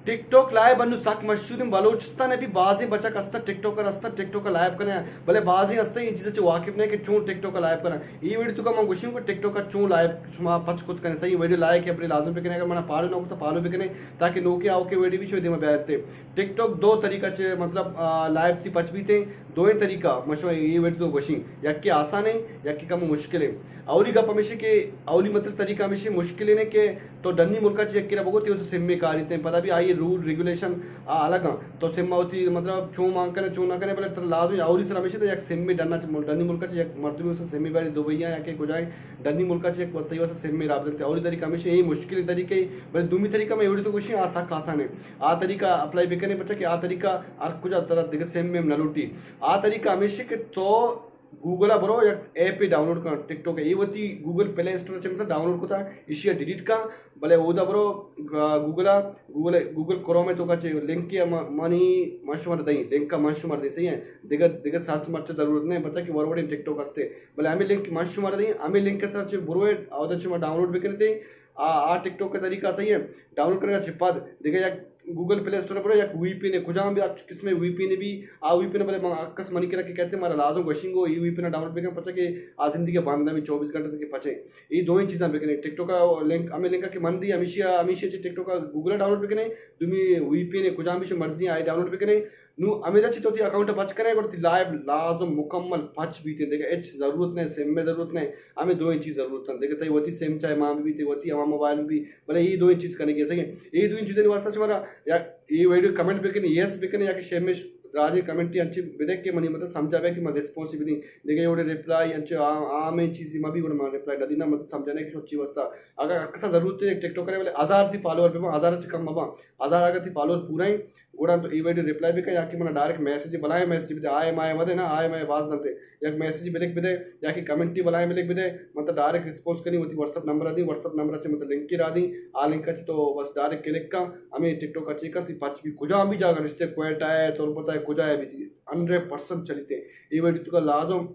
ٹک talk live انو سک مشہور ہیں بلوچستان ءَ بھی، بازیں بچک ہستن ٹک ٹاکر ہستن، ٹک ٹاک لائیو کنن، بلے بازیں ہستن اے چیز چہ واقف نہ کہ چون ٹک ٹاک لائیو کنن۔ اے ویڈیو تو کا من گوشیں کہ ٹک ٹاک چون لائیو شما پچ کت کنیں۔ صحیح، ویڈیو لائک ہے اپنے لازم بکنے، اگر منا فالو نہ کو تو فالو بکنے، تاکہ نوکے آوکے ویڈیو بھی شما دیما بیارتے۔ ٹک ٹاک دو طریقہ چہ مطلب، آ، لائیو سی پچ بیتے۔ دوئیں طریقہ من شما اے ویڈیو تو گوشیں، یکے آسان ہے، یکے کم مشکل ہے۔ اولی گپ ہمیشہ کہ اولی مطلب طریقہ ہمیشہ مشکل ہے کہ تو ڈنی ملکا چہ یکے را بگو تے اسے سمے کاریتے، پدا بھی آئی رول ریگولیشن آ الگ ہیں۔ تو سم وتی مطلب چون مان کنے چون نہ کنے، بلے ترا لازم اولی سر ہمیشہ تو یک سمے ڈنا چہ، ڈنی ملکا چہ یک مردمی اسے سمے باری دبئی یا کہ کجائیں ڈنی ملکا چہ یک وتی واسطے سمے رابطہ تے۔ اولی طریقہ ہمیشہ اے مشکل طریقہ ہے، بلے دومی طریقہ میں ویڈیو تو گوشیں آ سک آسان ہے۔ آ طریقہ اپلائی بکنے پچا کہ آ طریقہ ہر کجا ترا دگہ سم میں نہ لوٹی۔ آ طریقہ ہمیشہ کہ تو گوگل ءَ برو یک ایپے ڈاؤنلوڈ کن ٹک ٹاک ءِ۔ اے وتی گوگل پلے اسٹور ءَ چہ مثلاً ڈاؤنلوڈ کتا، ایشی ءَ ڈیلیٹ کن، بلے اودا برو، آ، گوگل ءَ، گوگل ءَ، گوگل کروم ءِ توکا چہ لنک ءَ ما-، منی من شمارا دئیں، لنک ءَ من شمارا دئیں، صحیح ہے۔ دگہ، دگہ سرچ مرچ ضرورت نہیں، پرچا کہ وروڑیں ٹک ٹاک ہستے۔ بلے ہمیں لنک من شمارا دئیں، ہمیں لنک ءَ سرچ بروے، اودا چہ ما ڈاؤنلوڈ بکنتے۔ آ، آ ٹک ٹاک کا طریقہ صحیح ہے۔ ڈاؤنلوڈ کرنے کا چہ پد دگہ یک گوگل پلے اسٹور پر یک وی پی این ہے، کجام بھی ہر قسم وی پی این بھی، آ وی پی این بلے من اکس منی کرا کہ کہتے مارا لازم گوشنگو، ای وی پی این ڈاؤنلوڈ بکن، پرچا کہ آ زندگی بند نہ بی چوبیس گھنٹے تک پچے۔ ای دوئیں چیزاں بکنے، ٹک ٹاک کا لنک، ہمیں لنک کہ من دی، ہمیشی، ہمیشی چہ ٹک ٹاک کا گوگل ڈاؤنلوڈ بکنے، دومی وی پی این کجام بھی چہ مرضی آئی ڈاؤنلوڈ بکنے۔ نو ہمیدا چہ تو تی اکاؤنٹ پچ کنے، گڑا تی لائیو لازم مکمل پچ بیتے، دگہ ہچ ضرورت نہیں، سم میں ضرورت نہیں، ہمیں دوئیں چیز ضرورت ہیں۔ دگہ تئی وتی سم چاہے مان بھی، تی وتی ہما موبائل بھی، بلے اے دوئیں چیز کنگی صحیح ہے۔ اے دوئیں چیزانی واسطہ شمارا یا اے ویڈیو کمنٹ بکنے، یس بکنے، یا کہ شمش دراجیں کمنٹی انچی بدے کہ منی مطلب سمجھا بے کہ من ریسپانس بدیں۔ دگہ اوڑے ریپلائی انچو عام، عام چیزی ما بھی گڑا من ریپلائی نہ دینا، مطلب سمجھانے کہ چی واسطہ۔ اگر کسا ضرورت ہے ٹک ٹاک کرے، بلے ہزار تی فالوور بے، ہزار چ کم مبا، ہزار اگر تی فالوور پورا ہیں، گڑا تو ای ویڈیو ریپلائی بکن، یا کہ منا ڈائریکٹ میسج بلائیں، میسج بدے، آئے مائے ودے نا، آئے مائے باز دنتے، یک میسج بلک بدے، یا کہ کمنٹی بلائیں بلک بدے، من تو ڈائریکٹ ریسپانس کنی، وتی واٹس ایپ نمبر دی، واٹس ایپ نمبر چے من تو لنک را دی، آ لنک چے تو بس ڈائریکٹ کلک کن، ہمیں ٹک ٹاک چے کن، تی پچ بھی کجا بھی جاگہ نشتے، کوئٹہ ہے، تربت ہے، کجا ہے بھی، ہنڈریڈ پرسنٹ چلیتے۔ ای ویڈیو تو کا لازم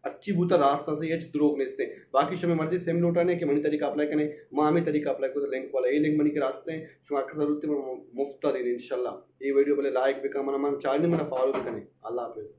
اچھی بوتا راست سے، ہچ دروگ نیستے۔ باقی شمے مرضی سم لوٹانے کہ منی طریقہ اپلائی کنے، ما ہمیں طریقہ اپلائی کو، لنک والا، اے لنک منی کے راستے ہیں، شما اکثر ضرورت ہے، مفتا دینے انشاءاللہ۔ اے ویڈیو بلے لائک بکن، منا من چارنی منا فالو بکنے۔ اللہ حافظ۔